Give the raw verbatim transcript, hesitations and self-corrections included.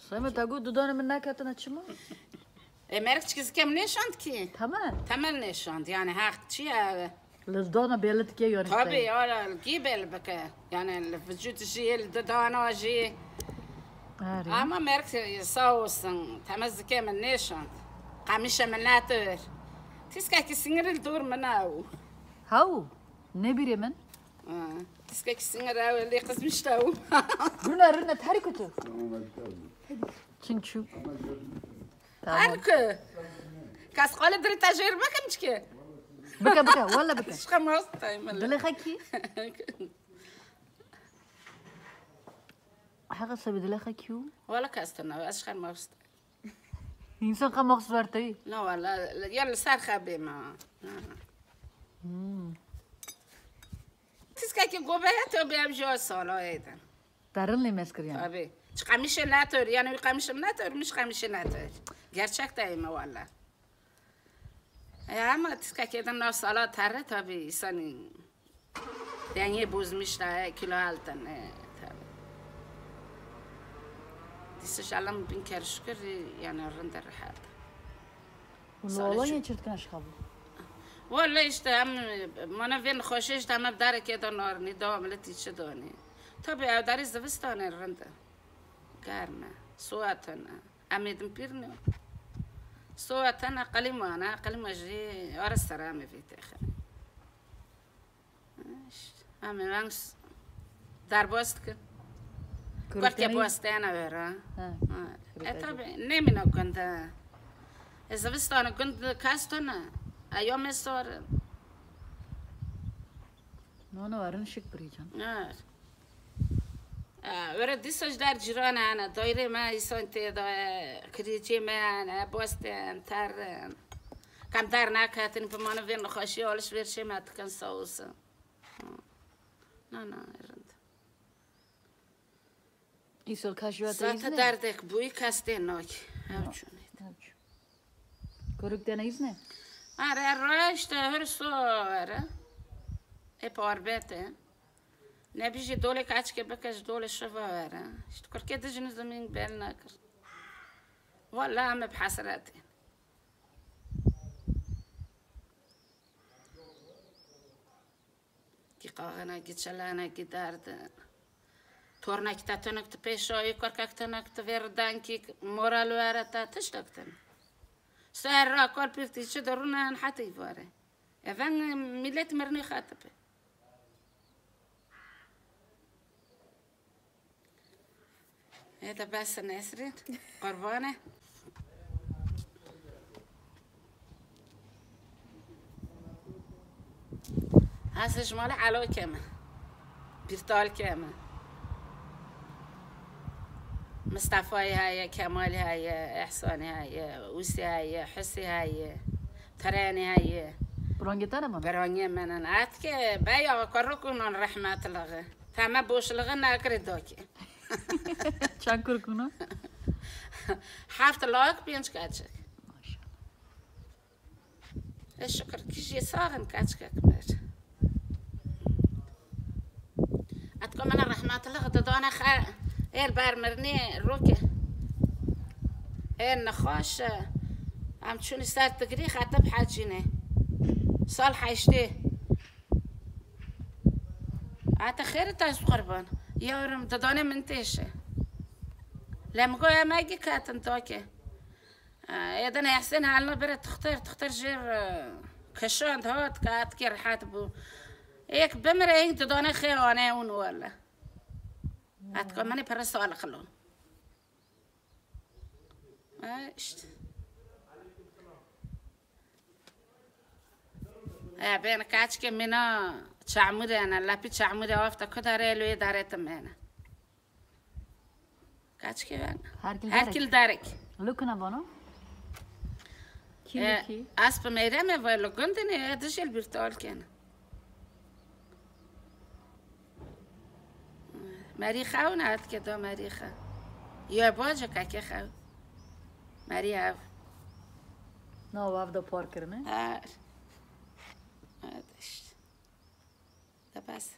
Sema te got dudana min neketine çima? E, merg çikî zike min nêşand kî. Temel. Temel nêşand, yani heq çi ye? Li dana bêlit kê yani. Tabii, ya, li gî bêl bike. Yani li vücut jî, li dudana jî. Erê. Ama merg sağ olsun, temel zike min nêşand. Qemişe min netir. Tiskekî singir li dor min ew. Haw, nebîrê min. Ha, tiskekî singir ew lê qizmiş de ew. Rûne, rûne, terî kutu. Çin çû. Tamam. Her ku. Kes qale dirê te jêr bikim çike. Bike, bike, walla bike. Şka mast tayme. Dilê xekî? Heqa sebi dilê xekî û? Walla kes tena, ez şka mast. Însan qe mast werte. Na walla, ya li ser xebê ma. Hmm. Tiskekî gobe hete bi ev jî sala êdin. Terin lê mez kiriyan. Tabii. Çi qemişê netor, yani wî qemişim netor, miş qemişê netor. Gerçek de ême walla. E, ama tiskekê din nav sala terre tabii, insanî dengê bozmiş de, kilo altin, e, tabii. Dîsa şalam bin ker şükür, yani rinde rehat. Hûn li Alanya çi dikin eşxabû? Walla işte em, mana vê nexweşê işte em ev darekê de narinî, dewa milletî çi danî. Tabii ev darê zivistanê rind e. Germ e. Soya tune. Em ê din pîr ne. Soya tune, qelîma ne, qelîma jî ara sera em ê vê têxinê. Em ê veng s-, derbas dikin. Kurkê bosteyana vera. Ha. Ha. E, tabi, nemîne gund e. E, zivistana gund kes tune. E, ya me sor. No, no, erin şik birîcan. Ha. E, were dîsa ji der cîran hene, daîrê me îsan tê de ye, kirîcê me hene, bostên, terin. Kem der neketin, bi mano vê nexweşî alişverişê me dikin, sağ olsun. Na, na, rind. Îsol ka ji we te Zaten îzne? Derdek bûyî kes tê nakî. Ew çûnê. Ew çû. Kuruk te ne îzne? Are, re işte hir so were. Hep arbete. Ne bijî dolê kaçke bike ji dolê şeva were. İşte kurkê dijin zimîn bel nakir. Vallahi em bi hesretê. Ki qaxina, ki çelana, ki derdin. Tornek te tunik tu pêşayî, kurkek tunik tu vê ridankî moral were te tiştek tune. Ser ra kol pîftî çi de rûnen hetî vare. Ev en millet mirinê xetibe. Ê de bes e Nesrîn. Qurban e. Ez ji malê Elo keme. Bîrtal keme. Mistefayê heye, Kemalê heye, Ehsanê heye, Ûsê heye, Husê heye, Terenê heye. Pirangê te ne bana? Pirangê me ne. Etke beya kurikûnan rehmetliği. Teme boşluğu nakirê dokê. Çend kurikûna? Heft lak, pênc keçik. Maşallah. E şikir, kijê saxin keçikek mir. Etka min rehmetliğ didane xe-, êr ber mirinê roke. Êr nexweş e. Em çûnî ser tigrî xetib hecînê. Sal heştê. Ete xêr te ez qurban. Yavrum, didane min têşe. Lem go emegî ketin toke. Êdin Ehsen halina bire tuxtir, tuxtir jêr, e, kişand hat, katkê rehat bû. Êk bimire, êk didane xê ane un wele. Atka min pere salixlo. E, işte. E, ben kaçke mina çamure ana, lapi çamure afta kudare lo ê dare temene. Kaçke ben? Her kil Her derek. Kil derek. Lukuna bono? Ki, e, luki? Asp meyreme ve lukundine, e, dijel bir tolken. Merî xew ne, etke da merî xew. Ye baca keke xew. Merî ev. Na, ev de par kirine? Ha. Evet işte. Da bas.